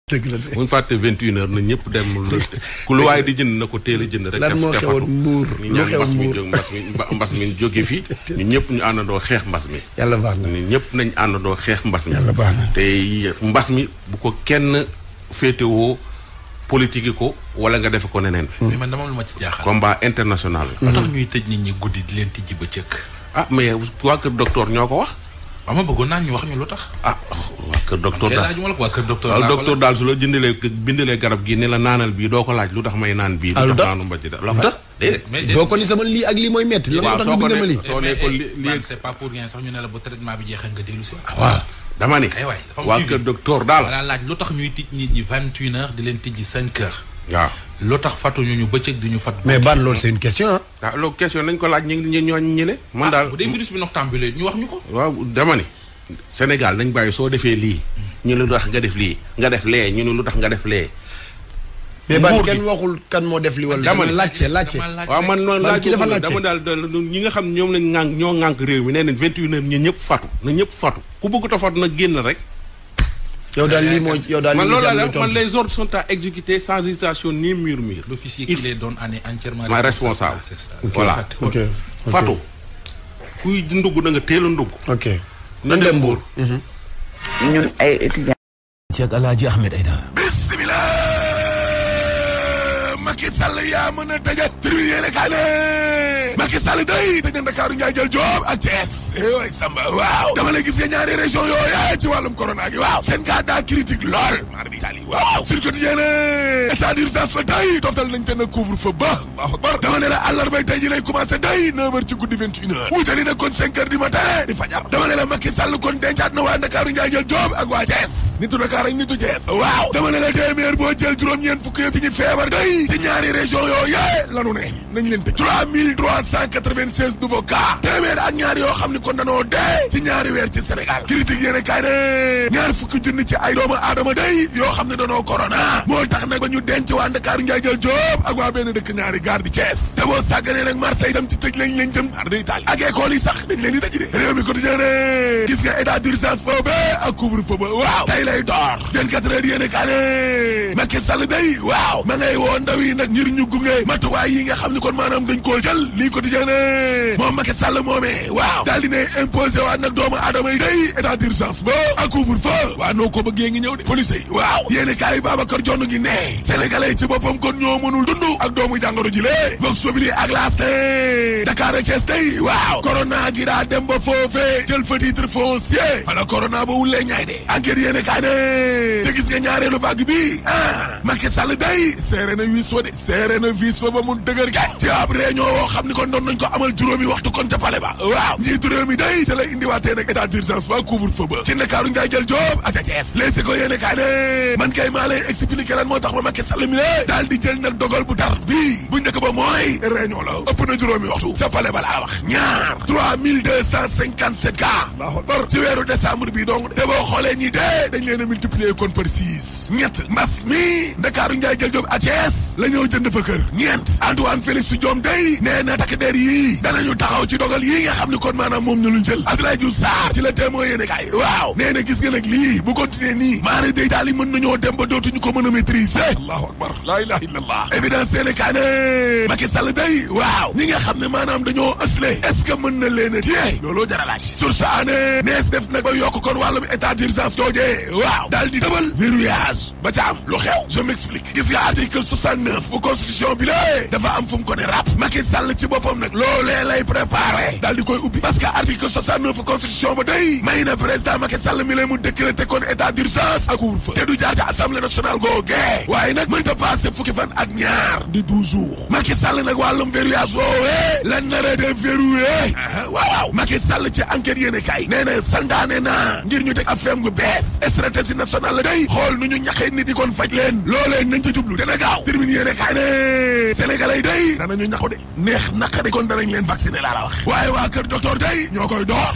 dëgg la de bu ñu fàtte 21h na ñëpp dem ku lu waaye di jënd na ko teel a jënd rek. lan moo xewoon Mbuur lu xew Mbuur mbas mi jóge fi ñu ñëpp ñu àndandoo xeex mbas mi. yàlla baax na ñu ñëpp nañ àndandoo xeex mbas mi. yàlla baax na te mbas mi bu ko kenn féetewoo politique ko wala nga defe ko neneen. mais man dama lu ma ci jaaxal. combat international la. moo tax ñuy tëj nit ñi guddi di leen tijji bëccëg. ah mais waa kër docteur ñoo ko wax. waaw ma bëggoon naa ñu wax ñu lu tax. ah waa kër docteur daal waa kër docteur daal docteur daal su la bindalee garab gi ne la naanal bii doo ko laaj lu tax may naan bii. lu tax naanu mbàcc daal lu tax. déedéet doo ko ni sama lii ak lii mooy metti lan moo tax nga bind ma lii. soo ne ko lii c'est pas pour rien sax ñu ne la bu traitement bi jeexee nga dellu si. waaw dama ni. waa kër docteur daal. wala laaj lu tax ñuy tij nit ñi 21h di leen tijji 5h. waaw lu tax fatuñu ñu bëccëg di ñu fat. mais ban loolu c'est une question ah. waaw loolu question nañ ko laaj ñu ñële. man daal bu dee virus bi noctambule ñu wax ñu ko. waaw dama ni Sénégal nañ bàyyi soo defee lii. ñu ne lu tax nga def lii nga def lee ñu ne lu tax nga def lee. mais ban kenn waxul kan moo def li wala. dama ni laajte. waaw man noonu laaj ki dafa laajte dama daal ñi nga xam ñoom lañ ŋànk ñoo ŋànk réew mi nee nañ 21h ñu ñëpp fatu na ñëpp fatu ku bëgg ta fatu nag génn rek. yow daal lii moo yow daal man loolu la man les ordres sont à exécuter sans hésitation ni murmure. L'officier qui les donne en est entièrement responsable. C'est ça. Voilà. ok fatu kuy ndugg na nga teel a ndugg. ok na dem Mbuur. ñun ay étudiants. ci ak Alaaji Ahmed Aïdara. bismillah Macky Sall yaa mën a tëjee. tur yéene kaa ne Macky Sall day tëj na Ndakaaru Ndiaye jël Joob ak Thiès. waay Samba waaw. dama lay gis nga ñaari région yooyu ci wàllum corona gi waaw. seen cas daa critique lool. mar bi tali waaw. sur quotidien état d'urgence fa tey toftal nañ te na couvre-feu ba. Allahu akbar dama ne la àllarba tey ji lay commencé day 9h ci guddi 21h. wutali na kon 5h du matin di fajar. dama ne la Macky Sall kon dencaat na waa Ndakaaru Ndiaye jël Joob ak waa Thiès. nitu Dakar ak nitu Thiès. waaw dama ne la téeméer boo jël juróom-ñeent fukk yëpp ci ñi feebar day ci ñaari région yooyu lanu ne nañ leen tëj 3396 nouveaux cas téeméer ak ñaar yoo xam ne kon danoo dee ci ñaari weer ci Sénégal critique yéene kaay ne ñaar fukki junni ci ay doomu aadama day yoo xam ne danoo corona moo tax nag ba ñu denc waa Ndakaaru Ndiaye jël Joob ak waa benn dëkk ñaari gaar di Thiès te boo sàgganee nag Marseille itam ci tëj lañ leen jëm ar day taali ak école yi sax dañ leen di tëj de réew mi quotidien ne gis nga état d'urgence boobu ak couvre-feu ba waaw tey lay door 24 heures yéene kaay ne Macky Sall day waaw ma ngay woo ndaw yi nag ngir ñu gunge matuwaay yi nga xam ne kon maanaam dañ koo jël lii quotidien ne moom Macky Sall moomee waaw daal di ne imposé waat nag doomu aadama yi day état d'urgence ba ak couvre-feu waaw noo ko bëggee ngi ñëw de police yi waaw yéene kaay Babacar Jonn ngi ne sénégalais ci boppam kon ñoo mënul dund ak doomu jàngoro ji lee vox populi ak laas ne Dakar ak Thiès day waaw corona gi daa dem ba foofee jël fa titre foncier wala corona ba wulee ñaay de enquête yéene kaay ne te gis nga ñaareelu vague bi Macky Sall day seere na wiis fa de seere na wiis fa ba mu dëgër gaay ci ab réunion woo xam ni kon doon nañ ko amal juróomi waxtu kon ca pale ba waaw njiitu réew mi day ca lay indiwaatee nag état d'urgence ba couvre-feu ba ci Ndakaaru Ndiaye jël Joob ak ca Thiès léegi ko yéene kaay ne man kay maa lay expliquer lan moo tax ba Macky Sall mi le daal di jël nag dogal bu tar bii bu njëkk ba mooy réunion la ëpp na juróomi waxtu ca pale ba laa wax ñaar 3257 cas Allahu akbar ci weeru décembre bi donc te boo xoolee ñi dee dañ leen a multiplier kon par 6 ñett mbas mi Ndakaaru Ndiaye jël Joob ak Thiès la ñëw jënd fa kër ñeent Antoine Félix Diome day nee na takk der yii danañu taxaw ci dogal yii nga xam ne kon maanaam moom ñu luñ jël Abdoulaye Diouf Sarr ci la témoin yéene kay waaw nee na gis nga nag lii bu continuer nii maanaam day daal yi mën nañoo dem ba dootuñu ko mën a maîtriser Allahu akbar la ilaha illallah évidence yéene kay ne Macky Sall day waaw ñi nga xam ne maanaam dañoo ësle est-ce que mën na leen a téye looloo jar a laaj sur ça ne nees def nag ba yokk kon wàllum état d'urgence joojee waaw daal di dëbal verrouillage ba ca am lu xew je m'explique gis nga article 69 bu constitution bi la dafa am fu mu ko ne rap Macky Sall ci boppam nag loolee lay préparé daal di koy ubbi parce que article 69 constitution ba day may na président Macky Sall mi lay mu décréter kon état d'urgence ak couvre-feu te du jaar ci assemblée nationale googee waaye nag mënta passé fukki fan ak ñaar di 12 jours Macky Sall nag wàllum verrouillage woowee lan nar a déverrouillé waaw Macky Sall ci enquête yéene kay nee na santaane na ngir ñu teg ab feem gu bees stratégie nationale la day xool nu ñu ñaxee nit yi kon faj leen loolee nañ ca jublu dana gaaw termine yéene kay ne sénégalais yi day danañu ñaxu de neex naqari kon danañ leen vacciner laa la wax waaye waa kër docteur day ñoo koy door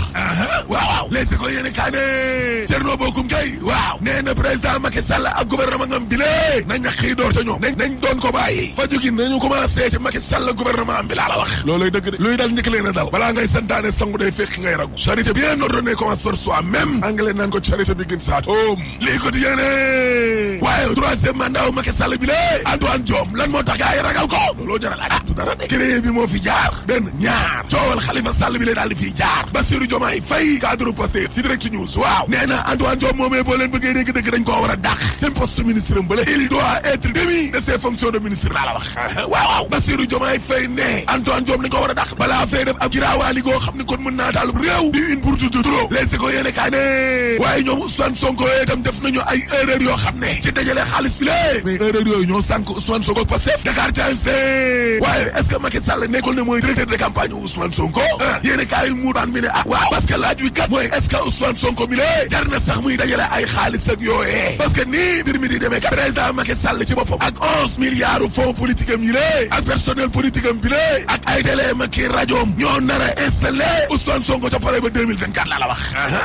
waaw les ko yéene kay ne Thierno Bocoum kay waaw nee na président Macky Sall ak gouvernement ngam bi lée na ñax yi door ca ñoom nañ doon ko bàyyi faju gi nañu commencé ci Macky Sall gouvernement am bi laa la wax looloy dëgg de luy dal njëkk leen a dal balaa ngay santaane sangu day fekk ngay ragu charité bien ordonnée commence par soi-même anglais naan ko charité begins at home lii quotidien ne waaye troisième mandat Macky Sall bi lée Antoine Diome lan moo tax gaa yi ragal ko looloo jaral du dara de créé bi moo fi jaar benn ñaar coowal Khalifa Sall bi lée daal di fii jaar Bassirou Diomaye Faye cadre Pastef ci Direct News waaw nee na Antoine Diome moomee boo leen bëggee dégg dëgg dañ koo war a dàq seen poste ministre am bale il doit être démis de ses fonctions de ministre laa la wax waaw Bassirou Diomaye Faye ne Antoine Diome dañ koo war a dàq balaa fay def ab giraawaali goo xam ne kon mën naa taalub réew di une pour tout trop les ko yéene kaa ne waaye ñoom Ousmane Sonko itam def nañu ay erreur yoo xam ne ci dajale xaalis bi lée mais erreur yooyu ñoo sànk Ousmane Sonko Pastef Dakar Times de waaye est-ce que Macky Sall nekkul ne mooy directeur de campagne Ousmane Sonko yéene kaa yi mu daan mi ne waaw parce que laaj wi kat mooy est-ce que Ousmane Sonko mi lée jar na sax muy dajale ay xaalis ak yooyee parce que nii mbir mi di demee kat président Macky Sall ci boppam ak 11 milliards fonds politique am yi lée ak personnel politique am bi lée ak ay télé ma ki rajoom ñoo nar a installé Ousmane Sonko ca pare ba 2024 laa la wax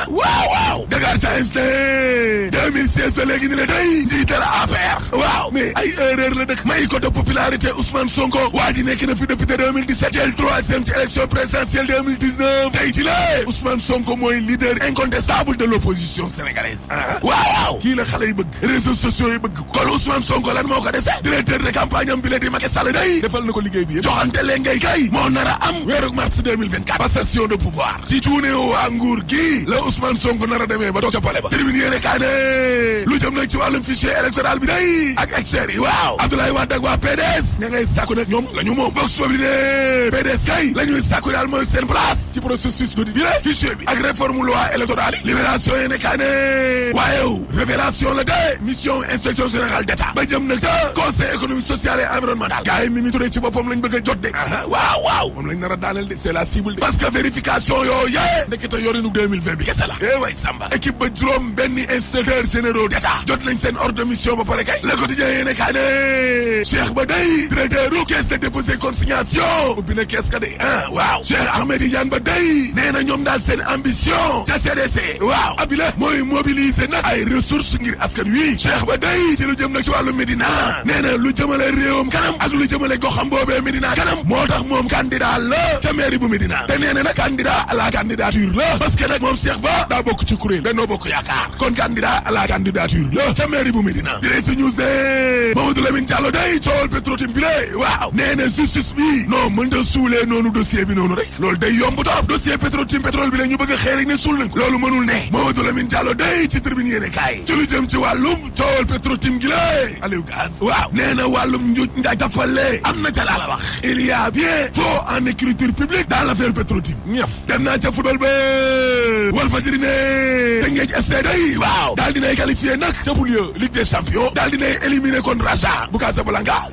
waaw Dakar Times de 2016 ba léegi ni la day njiital APR waaw mais ay erreur la dëkk may ko de popularité Ousmane Sonko waa ji nekk na fi député 2017 jël troisième ci élection présidentielle 2019 tey ci la Ousmane Sonko mooy leader incontestable de l'opposition sénégalaise waaw kii la xale yi bëgg réseaux sociaux yi bëgg kon Ousmane Sonko lan moo ko dese directeur de campagne am bi la di Macky Sall day defal na ko liggéey bi yëpp joxante leen ngay kay moo nar a am weeru mars 2024 passation de pouvoir ci cuune waa nguur gi la Ousmane Sonko nar a demee ba toog ca pale ba tribune yéene kaa ne lu jëm nag ci wàllum fichier électoral bi day ak experts yi waaw Abdoulaye Wade ak waa PDS ña ngay sàkku nag ñoom la ñu moom box boobu ne PDS kay la ñuy sàkku daal mooy seen place ci processus d'audit bi la fichier bi ak réforme loi électorale yi libération yéene kaa ne waaye révélation la de mission inspection générale d'État ba jëm nag ca conseil économique social et environnemental gars yi Mimi Touré ci boppam lañ bëgg a jot de waaw moom lañ nar a daaneel de c'est la cible de parce que vérification yooyu yee ndekete yorinu 2020 bi kese la way Samba équipe ba juróom benn inspecteurs généraux d'État jot nañ seen ordre de mission ba pare kay le quotidien yéene kaa ne Cheikh ba day directeur u caisse de dépôt et consignation ubbi na caisse ka de waaw Cheikh Ahmed Tidiane ba day nee na ñoom daal seen ambition ca CDC waaw abila mooy mobiliser nag ay ressources ngir askan wi Cheikh ba day ci lu jëm nag ci wàllu Médina nee na lu jëmale réewam kanam ak lu jëmale goxam boobee Médina kanam moo tax moom candidat la ca mairie bu Médina te nee na nag candidat à la candidature la parce que nag moom Cheikh Ba daa bokk ci kuréel Benno Bokk Yaakaar kon candidat à la candidature la ca mairie bu Médina Direct News de Mamadou Lamine Diallo day coowal Petro-Tim bi lé waaw nee na justice bi non mën ta suulee noonu dossier bi noonu rek loolu day yomb torop dossier Petro-Tim pétrole bi la ñu bëgg a xëy rek ne suul nañ ko loolu mënul ne Mamadou Lamine Diallo day ci tribune yéene kaay ci lu jëm ci wàllum coowal Petro-Tim gi lé Aliou Gaz waaw nee na wàllum njuuj njaaj tappale am na ca laa la wax il y a bien faux en écriture publique dans l'affaire Petro-Tim ñëf dem naa ca football ba Walfadjri ne Teungueth FC day waaw daal dinay qualifié nag ca poule Ligue des Champions daal dinay éliminé kon Raja bu Casablanca